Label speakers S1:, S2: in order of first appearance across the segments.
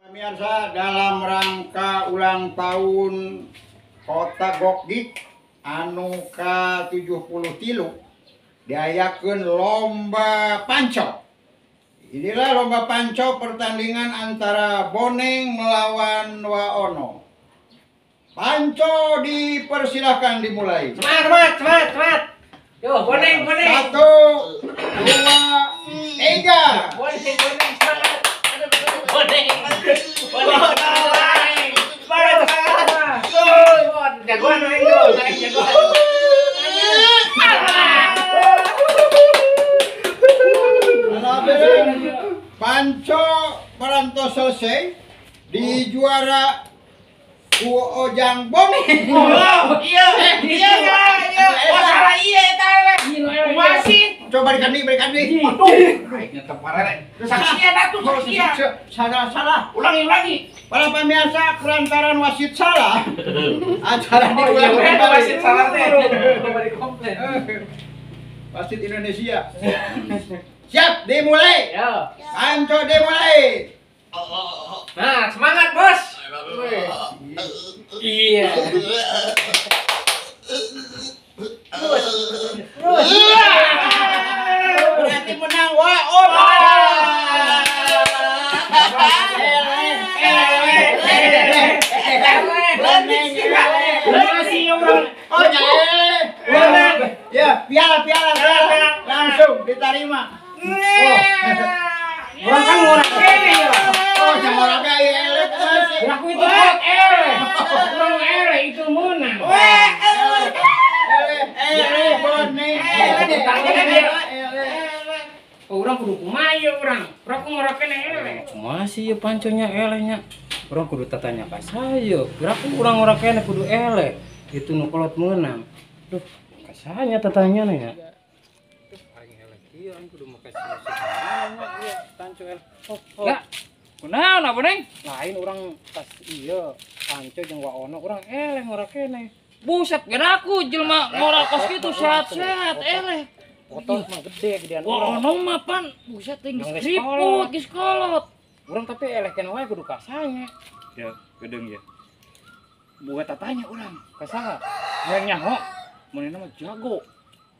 S1: Pemirsa, dalam rangka ulang tahun Kota Gokgik anu ka-73 diayakeun lomba panco. Inilah lomba panco, pertandingan antara Boneng melawan Waono. Panco dipersilahkan dimulai.
S2: Semangat, semangat, semangat, semangat. Yo, Boneng, Boneng.
S1: 1, 2, 3.
S2: Boneng, Boneng, semangat. Aduh, Boneng. Boneng. Semangat, semangat. Jagoan, jagoan, jagoan.
S1: Panco parantos selesai di juara ku Ojang Boneng.
S2: Oh, iya, iya, iya. Oh, salah iya eta. Masih.
S1: Coba dikandi, berikan deui.
S2: Aduh, aing teu parere. Saksian atuh, saksian.
S1: Salah, salah.
S2: Ulangi lagi.
S1: Para pemirsa, kelantaran wasit salah. Acara diulang kembali.
S2: Wasit salah teh. Coba dikomplain.
S1: Wasit Indonesia. Siap, dimulai.
S2: Ya.
S1: Panco dimulai.
S2: Nah, semangat, Bos. Iya. Terus. Terus.
S1: Berarti menang Waono. Oh, ya, piala, piala, piala. Langsung diterima.
S2: Orang kan ngorek kene ya.
S1: Oh, jangan ngorek kayak elek.
S2: Aku itu kolot elek. Orang elek itu menang.
S1: Elek, boneng.
S2: Orang kudu kumaha ieu urang. Urang ku ngorek kene elek.
S3: Kumaha sih ieu panconya elehnya? Urang kudu tatanya ka saya. Gerak urang ngorek kene kudu elek. Itu nu kolot menang. Duh, kasanya tatanya nya. Iya, aing kudu make solusi. Iya, panco eleh. Oh,
S4: oh. Kunaon apa, Neng?
S3: Lain urang tas ieu panco jeung Waono urang eleh ngorek kene.
S4: Buset, geraku jelema ngorek kos kitu sehat-sehat eleh.
S3: Foto mah gede gedean urang.
S4: Waono mah pan buset teh geus keriput, geus kolot.
S3: Urang tapi eleh kene wae kudu kasanya.
S4: Ya, gedeung ya. Buat tatanya urang.
S3: Kasaha?
S4: Hayang nyaho, manehna mah jago.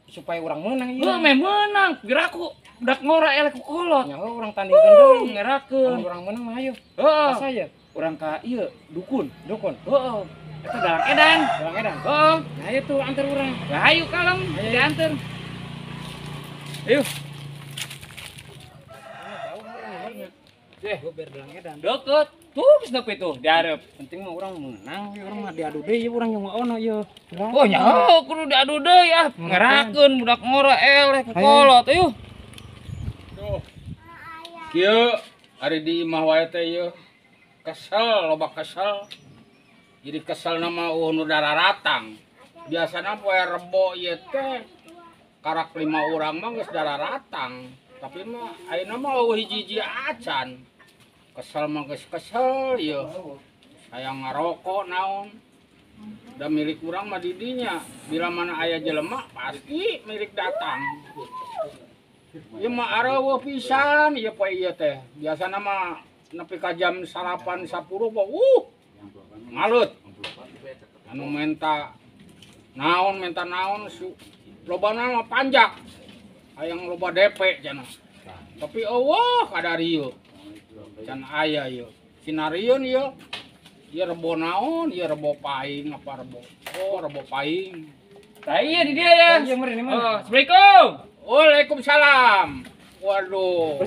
S3: Supaya urang menang ieu.
S4: Heuh, meh menang. Geraku budak ngora eleh ku kolot.
S3: Nyaho urang tandingkeun deui.
S4: Ngerakeun.
S3: Urang menang mah ayo.
S4: Heeh.
S3: Kasaya.
S4: Urang ka ieu dukun.
S3: Dukun.
S4: Heeh. Eta dalang edan.
S3: Dalang edan.
S4: Heeh.
S3: Nah, ayo tuh antar urang.
S4: Lah ayo kalem, diantar. Ayo.
S3: Eh, ber dalang edan.
S4: Deket. Tuh geus nepi tuh dihareup.
S3: Penting mah urang menang, urang mah diadu deui urang jeung Waono ieu.
S4: Oh nyaho kudu diadu deui ah. Ngerakeun budak ngora eleh ku kolot. Ayo.
S5: Duh. Kieu ari di imah wae teh ieu. Kesel, loba kesel. Jadi kesel nama eueuh nu dararatang. Biasana poe Rebo ieu teh karak 5 urang mah geus dararatang. Tapi mah ayeuna mah eueuh hiji-hiji acan. Kesel mah geus kesel ieu. Hayang ngarokok naon. Da milik urang mah di dinya. Bila mana aya jelema pasti milik datang. Ieu mah areueuh pisan ieu poe ieu teh. Biasana mah nepi ka jam 9.10 mah ngalut. Anu menta naon lobana mah panjak. Hayang loba DP cenah. Tapi eueuh kadarieu. Can aya ieu. Sinarieun ieu. Ieu rebo naon, ieu rebo paing apa rebo. Oh, rebo paing.
S4: Tah iya di dia ya.
S3: Iya meureun mana?
S4: Assalamualaikum.
S5: Waalaikumsalam. Waduh.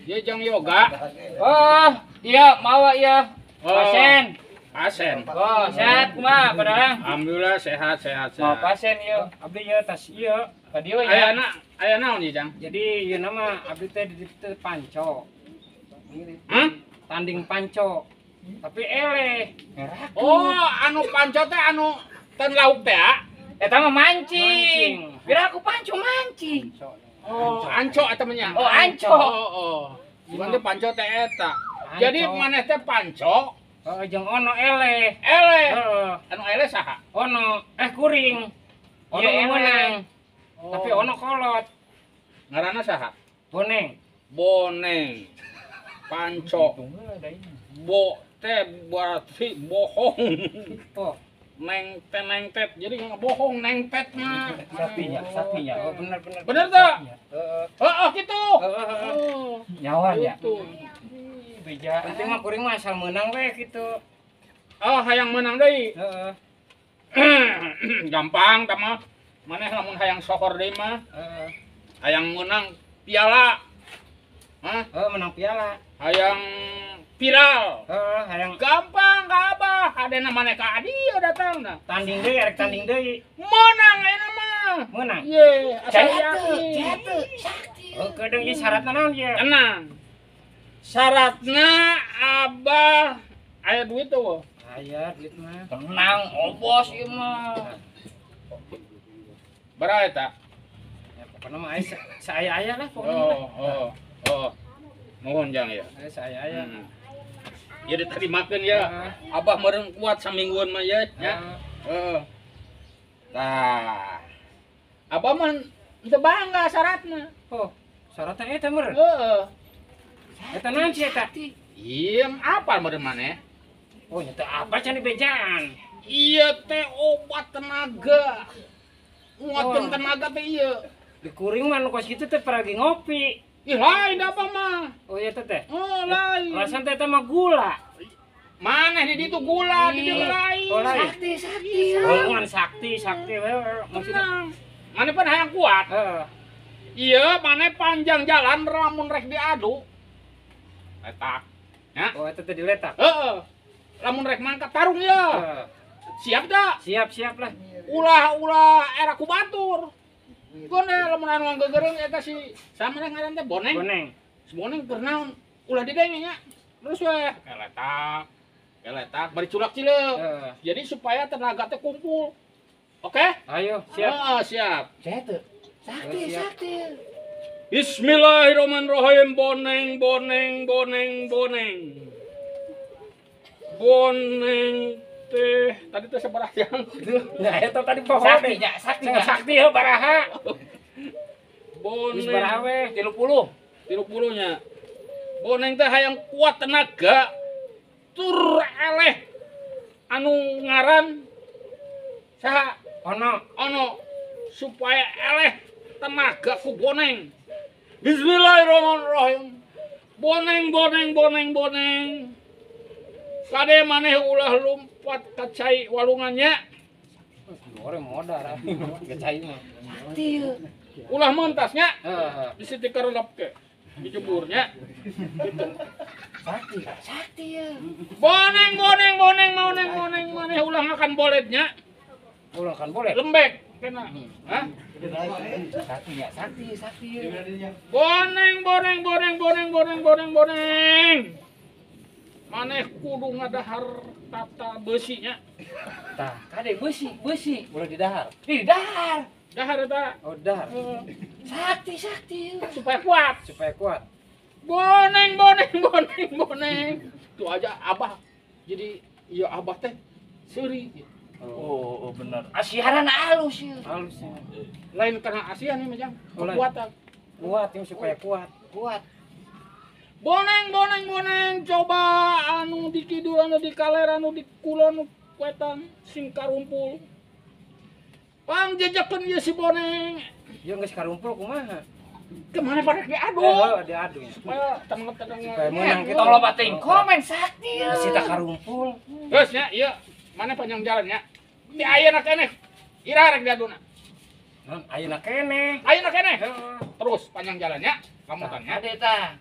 S5: Dia jang yoga.
S4: Oh, iya mawa iya. Pasien.
S5: Pasien.
S4: Oh, sehat kumaha padahal?
S5: Alhamdulillah sehat, sehat, sehat.
S4: Mau pasien ieu.
S3: Abdi ieu tas ieu.
S4: Ka dieu ya.
S5: Aya naon ieu, Jang?
S3: Jadi ieu nama abdi teh di dieu panco.
S5: Hah?
S3: Tanding panco. Tapi eleh.
S5: Oh, anu panco teh anu ten lauk teh.
S4: Eta mah mancing. Kira aku panco mancing.
S5: Oh, anco eta mah nya.
S4: Oh, anco.
S5: Oh, oh. Bukan teh panco teh eta. Jadi maneh teh panco.
S3: Oh, jeung ono eleh.
S5: Eleh.
S3: Heeh.
S5: Anu eleh saha?
S3: Ono kuring. Ono menang. Tapi ono kolot.
S5: Ngaranna saha?
S3: Boneng.
S5: Boneng. Panco. Bo teh berarti bohong.
S3: Oh,
S5: neng teh neng tet. Jadi ngebohong neng tet mah.
S3: Sapinya, sapinya. Oh, benar benar.
S5: Bener tak?
S3: Heeh.
S5: Heeh gitu.
S3: Heeh.
S4: Nyawa ya.
S3: Beja. Penting mah kuring mah asal menang we gitu.
S5: Oh, hayang menang deui.
S3: Heeh.
S5: Gampang tah mah. Maneh lamun hayang sohor deui mah.
S3: Heeh.
S5: Hayang menang piala. Hah?
S3: Heeh, menang piala.
S5: Hayang viral.
S3: Heeh, hayang
S5: gampang ka abah. Adena maneh ka adi datangna.
S3: Tanding deui, arek tanding deui.
S5: Menang ayeuna mah.
S3: Menang.
S5: Ye, asal yakin.
S3: Oh, kedeung ieu syaratna naon ieu?
S5: Tenang. Syaratna abah aya duit tuh.
S3: Aya duit mah.
S4: Tenang, obos ieu mah.
S5: Baraha eta?
S3: Ya pokona mah aya saaya-aya lah pokona.
S5: Oh, oh, oh. Nuhun jang ya.
S3: Aya saaya-aya.
S5: Jadi tadi makan ya. Abah meureun kuat samingguan mah ya. Heeh. Tah. Abah mah teu bangga syaratna.
S3: Oh, syaratna eta meureun.
S5: Heeh.
S3: Eta naon sih eta?
S5: Iya, apa meureun maneh?
S3: Oh, nyata apa can dibejaan?
S5: Iya teh obat tenaga. Nguatkeun tenaga teh ieu.
S3: Di kuring mah nu kos kitu teh paragi ngopi.
S5: Ih lain apa mah?
S3: Oh iya teh.
S5: Oh lain.
S3: Perasaan teh mah gula.
S5: Maneh di ditu gula, di dieu lain.
S3: Oh, lain.
S2: Sakti, sakti.
S3: Oh, ngan sakti, sakti we maksudna.
S5: Maneh pan hayang kuat.
S3: Heeh.
S5: Iya, maneh panjang jalan lamun rek diadu. Letak. Ya.
S3: Oh, eta teh diletak.
S5: Heeh. Lamun rek mangkat tarung ya. Siap tak?
S3: Siap, siap lah.
S5: Ulah-ulah era ku batur. Gone lamun anu nggegereng eta si sama ngaran teh Boneng.
S3: Boneng.
S5: Si Boneng keur naon? Ulah didenge nya. Terus we keletak. Keletak bari culak cileuk. Jadi supaya tenaga teh kumpul. Oke?
S3: Ayo, siap.
S5: Heeh, siap.
S2: Saya sakti, sakti.
S5: Bismillahirrahmanirrahim. Boneng, boneng, boneng, boneng. Boneng teh tadi teh sabaraha yang
S3: nah eta tadi poho
S4: sakti nya, sakti nya.
S3: Sakti heuh baraha.
S5: Boneng
S3: baraha we
S5: 30. 30 nya. Boneng teh hayang kuat tenaga tur eleh anu ngaran saha?
S3: Ono.
S5: Ono supaya eleh tenaga ku boneng. Bismillahirrahmanirrahim. Boneng, boneng, boneng, boneng. Kade maneh ulah lompat ka cai walungannya.
S3: Gore modar ka cai mah.
S5: Ulah mentasnya.
S3: Heeh.
S5: Bisi dikerelep ke. Dijeburnya. Gitu.
S2: Sakti, sakti ya.
S5: Boneng, boneng, boneng, boneng, boneng, maneh ulah makan boletnya.
S3: Ulah makan bolet.
S5: Lembek kena. Hah?
S2: Sakti ya, sakti, sakti ya.
S5: Boneng, boneng, boneng, boneng, boneng, boneng, boneng. Maneh kudu ngadahar tata besinya.
S3: Tah,
S4: kade besi, besi.
S3: Ulah didahar.
S4: Didahar.
S5: Dahar eta.
S3: Oh, dahar.
S2: Sakti, sakti.
S5: Supaya kuat.
S3: Supaya kuat.
S5: Boneng, boneng, boneng, boneng. Tuh aja abah. Jadi iya abah teh seuri.
S4: Oh, oh benar. Asiharan alus ya.
S3: Alus ya.
S5: Lain karena asihan nih macam. Kekuatan.
S3: Kuat yang supaya kuat.
S2: Kuat.
S5: Boneng, boneng, boneng, coba anu di kidul, anu di kaler, anu di kulon, wetan, sing karumpul. Pang jejakeun ieu si boneng.
S3: Ieu geus karumpul kumaha?
S5: Kemana pada diadu?
S3: Oh, diadu.
S5: Supaya tenang-tenang.
S3: Supaya menang kita.
S4: Tong loba teuing komen sakti.
S3: Geus kita karumpul.
S5: Geus nya, ieu mana panjang jalannya? Di ayeuna keneh. Ira rek diaduna.
S3: Naon ayeuna keneh?
S5: Ayeuna keneh. Terus panjang jalannya, lamutannya.
S4: Ade tah.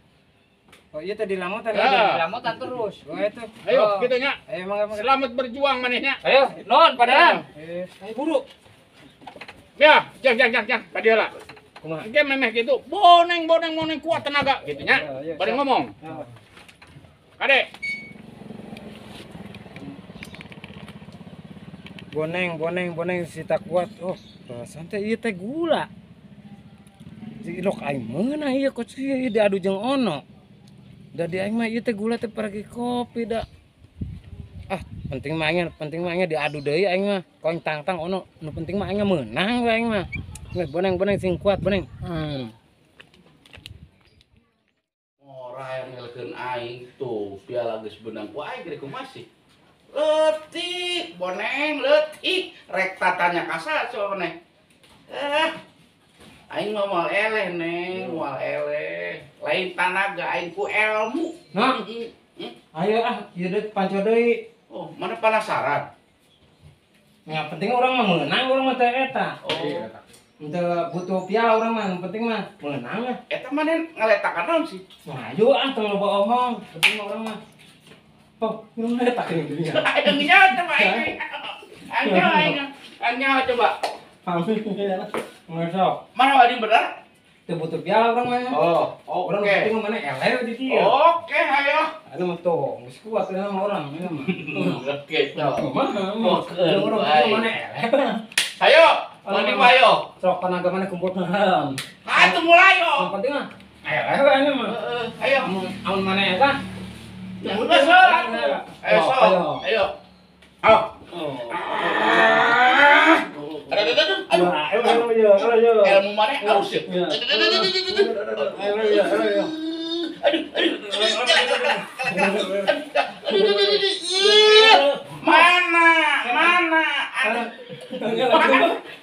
S3: Oh iya tadi lamutan
S5: ya.
S4: Lamutan terus.
S3: Oh itu.
S5: Ayo oh. Gitu nya.
S3: Ayo mangga mangga.
S5: Selamat berjuang manehnya.
S4: Ayo, non padahal.
S3: Ayo buru.
S5: Ya, jang jang jang jang, tadi lah.
S3: Kumaha?
S5: Engke memeh gitu. Boneng boneng boneng kuat tenaga gitu nya. Bari ngomong. Kade.
S3: Boneng boneng boneng sita kuat. Oh, perasaan teh ieu teh gula. Cilok aing meunang ieu kok ieu diadu jeung ono. Da di aing mah ieu teh gula teh paragi kopi da. Ah, penting mah aing diadu deui aing mah. Koing tangtang ono, nu penting mah aing meunang we aing mah. Geus boneng-boneng sing kuat boneng.
S1: Ora yang
S2: Ngelehkeun aing tuh piala geus beunang ku aing rek kumaha sih? Leutik, boneng leutik, rek tatanya kasa coba maneh. Aing mah moal eleh neng, moal eleh. Lain tanaga aing ku ilmu.
S3: Nah, ayo ah, ieu deui panco deui.
S2: Oh, mana penasaran?
S3: Yang penting orang mah meunang urang mah teh eta.
S2: Oh,
S3: Henteu butuh piala urang mah, yang penting mah meunang ah.
S2: Eta maneh ngaletakan naon sih?
S3: Ayo ah, tong loba omong, penting mah urang mah. Oh, nu ngaletak ini dunia.
S2: Ayo nyawa coba aing. Aing nyawa aing. Aing nyawa coba.
S3: Pamit ya. Ngesok.
S2: Mana wadi bener?
S3: Teu butuh piala urang mah.
S2: Oh,
S3: Urang
S2: oke.
S3: penting mah maneh eleh di dieu.
S2: Oke, ayo.
S3: Aduh mah tuh, geus kuat ya sama orang ini mah.
S2: Oke, coba.
S3: Kumaha?
S2: Oke,
S3: Urang
S2: baik.
S3: maneh eleh.
S2: Ayo, mandi ayo.
S3: Sok tenaga maneh kumpulkeun.
S2: Atuh mulai yo.
S3: Yang penting mah eleh we ini mah.
S2: Heeh, ayo.
S3: Amun amun maneh eta.
S2: Udah sok atuh. Ayo sok. Ayo. Ayo.
S3: Oh.
S2: Aduh, aduh, aduh, aduh.
S3: Ayo ayo ayo.
S2: Ilmu maneh halus ya.
S3: Iya.
S2: Aduh, aduh, aduh, aduh, aduh.
S3: Ayo ayo ayo.
S2: Aduh, aduh, aduh, kelak, kelak, kelak, kelak. Aduh, aduh, aduh, aduh. Mana? Mana? Aduh.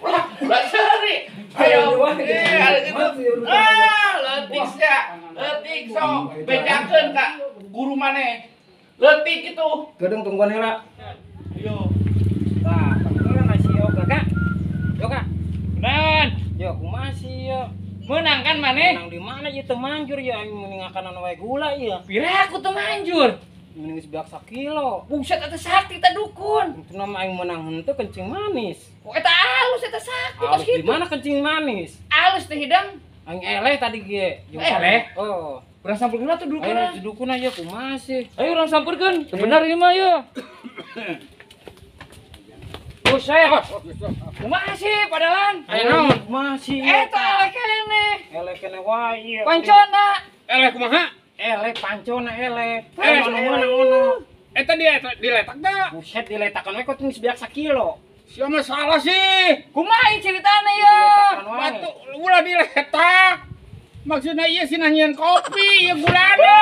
S2: Ulah, ulah cari. Ayo, ada gitu. Ah, leutik sia. Leutik sok. Bejakeun ka guru maneh. Leutik gitu.
S3: Gedung tungguan heula.
S2: Ayo.
S3: Tah, panggilan si Yoga, Kak. Yo, Kak.
S4: Beneran.
S3: Yo, kumaha sih yo?
S4: Menang kan maneh?
S3: Menang di mana ieu teu manjur ya aing meninggalkan wae gula ieu.
S4: Pira aku teu manjur.
S3: Mending geus beak sakilo.
S4: Buset eta sakti teh dukun.
S3: Itu nama aing menang henteu kencing manis.
S4: Kok eta alus eta sakti kos
S3: Alus di
S4: kitu.
S3: mana kencing manis?
S4: Alus teh hidang.
S3: Aing eleh tadi ge.
S4: Eleh?
S3: Oh.
S4: Urang sampeurkeun atuh dukun.
S3: Ayo si dukun aja kumaha sih?
S4: Ayo urang sampeurkeun. Teu bener ieu mah yeuh. Buset. Kumaha sih padalan?
S3: Ayo naon kumaha sih?
S4: Eta eleh keneh.
S3: Eleh keneh wae ieu.
S4: Pancona.
S5: Eleh kumaha?
S3: Eleh pancona eleh.
S5: Eleh
S3: Anu meunang ono.
S5: Eta dia eta diletak da.
S3: Buset diletakan we kok geus beak sakilo.
S5: Sia mah salah sih.
S4: Kumaha ieu ceritana ieu?
S3: Diletakan wae.
S5: Batu ulah diletak. Maksudna ieu sih nyieun kopi, ieu gulana.